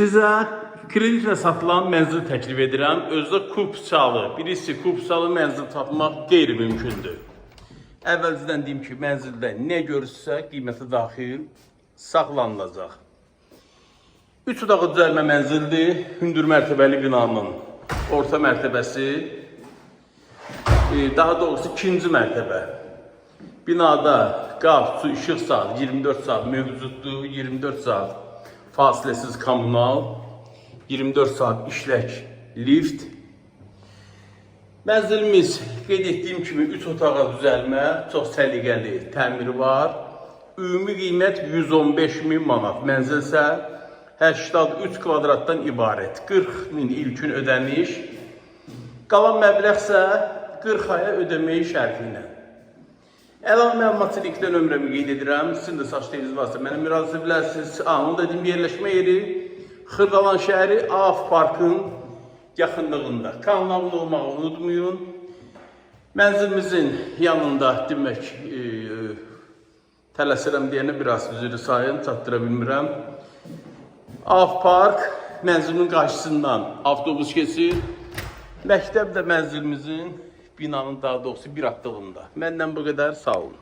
Sizə kreditlə satılan mənzil təklif edirəm. Özü də kupçalı. Birisi kupçalı mənzil tapmaq qeyri-mümkündür. Əvvəlcədən deyim ki, mənzildə nə görürsə qiyməti daxil saxlanılacaq. 3 otaqlı düzəlmə mənzildir. Hündür mərtəbəli binanın orta mərtəbəsi, daha doğrusu ikinci mərtəbə. Binada qaz, su, işıq saat 24 saat mövcuddur. 24 saat fasiləsiz kommunal, 24 saat işlək lift. Mənzilimiz qeyd etdiyim kimi 3 otağa düzəlmə, çox səliqəli təmiri var. Ümumi qiymət 115 min manat. Mənzil isə 83 kvadratdan ibarət. 40 min ilkin ödəniş. Qalan məbləğ isə 40 aya ödəməyi şərti ilə. Əlavə məlumat üçün ilkdən nömrəmi qeyd edirəm. Sizin də saç varsa mənə müraciət edə bilərsiniz. Onu da deyim, yerləşmə yeri Xırdalan şəhəri AF Parkın yaxınlığında. Kanala abunə olmağı unutmayın. Mənzilimizin yanında demək, tələsirəm deyənə biraz üzrlü sayın, çatdıra bilmirəm. AF Park mənzilimin qarşısından avtobus keçir. Məktəb də mənzilimizin binanın daha doğrusu bir addımında. Məndən bu qədər, sağ olun.